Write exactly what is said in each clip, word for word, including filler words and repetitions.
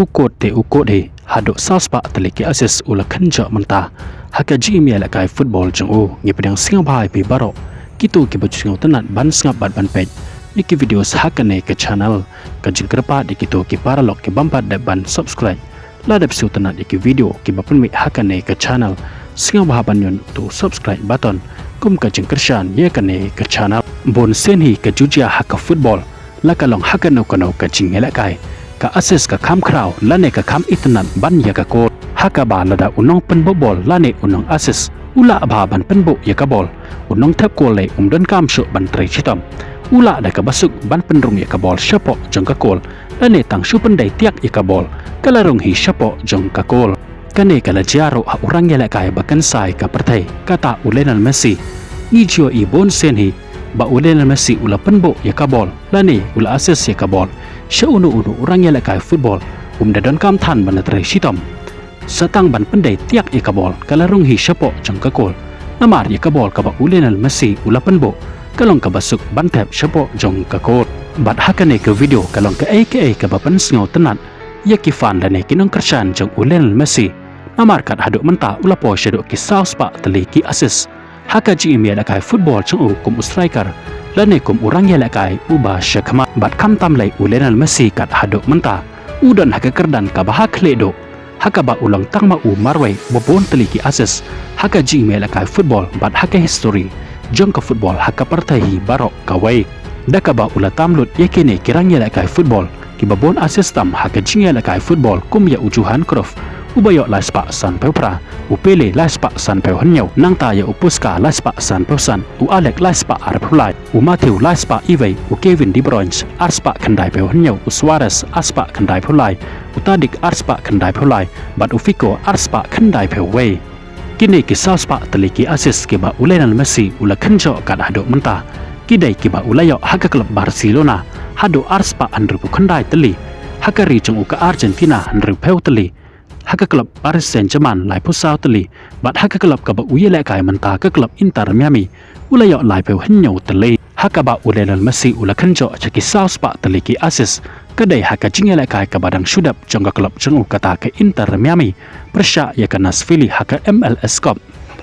U kot te u kot hi, haduh saw spah tylli ki assist u la kynjoh mynta. Ha ka jingim ïalehkai football jong u, ngi pdiang sngewbha ïa phi baroh kito kiba ju sngewtynnat ban sngap bad ban peit ïa ki videos ha kane ka channel. Ka jingkyrpad ïa kito ki paralok ki bym pat dep ban subscribe, lada phi sngewtynnat ïa ki video kiba pynmih ha kane ka channel, sngewbha ban ñion uto u subscribe button kum ka jingkyrshan ïa kane ka channel. Bun sien hi ka ju jia ha ka football, la ka long ha kano kano ka jingïalehkai, ka assist ka kham khraw lane ka kham itynnat ban ïa ka kol. Ha kaba lada u nongpynbuh bol lane u nong assist u lah bha ban pynbuh ïa ka bol, u nongthep kol lei um donkam shuh ban trei shitom. U lah da kaba suk ban pynrung ïa ka bol shapoh jong ka kol, lane tang shu pyndei tiak ïa ka bol, ka la rung hi shapoh jong ka kol. Kane ka la jia ruh ha u rangïalehkai ba kynsai ka pyrthei, kata u Lionel Messi. Ngi ju ïohi bun sien hi ba u Lionel Messi u la pynbuh ïa ka bol lane u la assist ïa ka bol sha uno uno u rangïalehkai football, um da donkam than ban da trei shitom. Sa tang ban pyndei tiak ïa ka bol, ka la rung hi shapoh jong ka kol. Namar ïa ka bol kaba u Lionel Messi u la pynbuh, ka long kaba suk ban thep shapoh jong ka kol. Bad ha kane ka video ka long kaei kaei kaba pynsngewtynnat ïa ki fan lane ki nongkyrshan jong u Lionel Messi. Namar kat haduh mynta u la poi shaduh ki saw spah tylli ki assist ha ka jingim ïalehkai football jong u kum u striker lane kum u rangïalehkai uba shakhmat. Bad khamtam lei u Lionel Messi kat haduh mynta u don ha ka kyrdan kaba ha khlieh duh, ha kaba u long tang ma u marwei uba bun tylli ki assist ha ka jingim ïalehkai football bad ha ka history jong ka football ha ka pyrthei hi baroh kawei. Da kaba u la tam lut ïa kine ki rangïalehkai football kiba bun assist tam ha ka jingïalehkai football kum ïa u Johan Cruyff uba ïoh lai spah sanphew phra, u Pele lai spah sanphew hynñiew, nangta ïa u Puskas lai spah sanphew san, u Alex lai spah arphew lai, u Matthäus lai spah uwei, u Kevin De Bruyne ar spah khyndaiphew hynñiew, u Suarez ar spah khyndaiphew lai, u Tadic ar spah khyndaiphew lai, bad u Figo ar spah khyndaiphew wei. Kine ki saw spah tylli ki assist kiba u Lionel Messi u la kynjoh kat haduh mynta, ki dei kiba u la ïoh ha ka club Barcelona haduh ar spah hynriewphew khyndai tylli, ha ka ri jong u ka Argentina hynriewphew tylli, ha ka club Paris Saint-Germain laiphew saw tylli, bad ha ka club kaba u ïalehkai mynta ka club Inter Miami u la ïoh laiphew hynñiew tylli. Ha kaba u Lionel Messi u la kynjoh sha ki saw spah tylli ki assist, ka dei ha ka jingïalehkai kaba dang shu dep jong ka club jong u kata ka Inter Miami pyrshah ïa ka Nashville ha ka M L S Cup.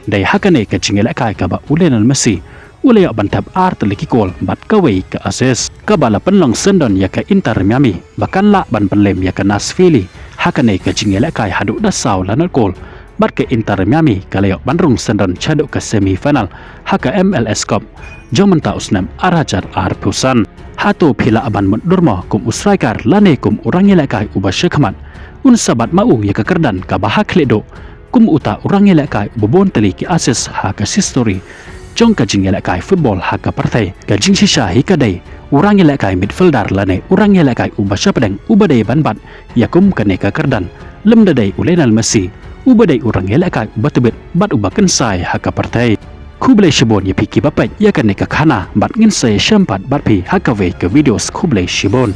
Dei ha kane ka jingïalehkai kaba u Lionel Messi u la ïoh ban thep ar tylli ki kol bad kawei ka assist, kaba la pynlong syndon ïa ka Inter Miami ba kan lah ban pynlem ïa ka Nashville ha kane ka jingïalehkai haduh da saw lanot kol. Bad ka Inter Miami ka la ïoh ban rung syndon shaduh ka semi final ha ka M L S Cup jong mynta u snem ar hajar arphew san. Hato phi lah ban mutdur mo kum u striker lane kum u rangïalehkai uba shakhmat un sa bat ma u ïa ka kyrdan kaba ha khlieh duh kum uta u rangïalehkai uba bun tylli ki assist ha ka history jong ka jingïalehkai football ha ka pyrthei? Ka jingshisha hi ka dei u rangïalehkai midfielder lane u rangïalehkai uba shapdeng uba dei ban bat ïa kum kane ka kyrdan, lymda dei u Lionel Messi uba dei u rangïalehkai uba tbit bad uba kynsai ha ka pyrthei. Khublei shibun ïa phi kiba peit ïa kane ka khana bad ngin sa ïashem pat bad phi ha kawei ka videos. Khublei shibun.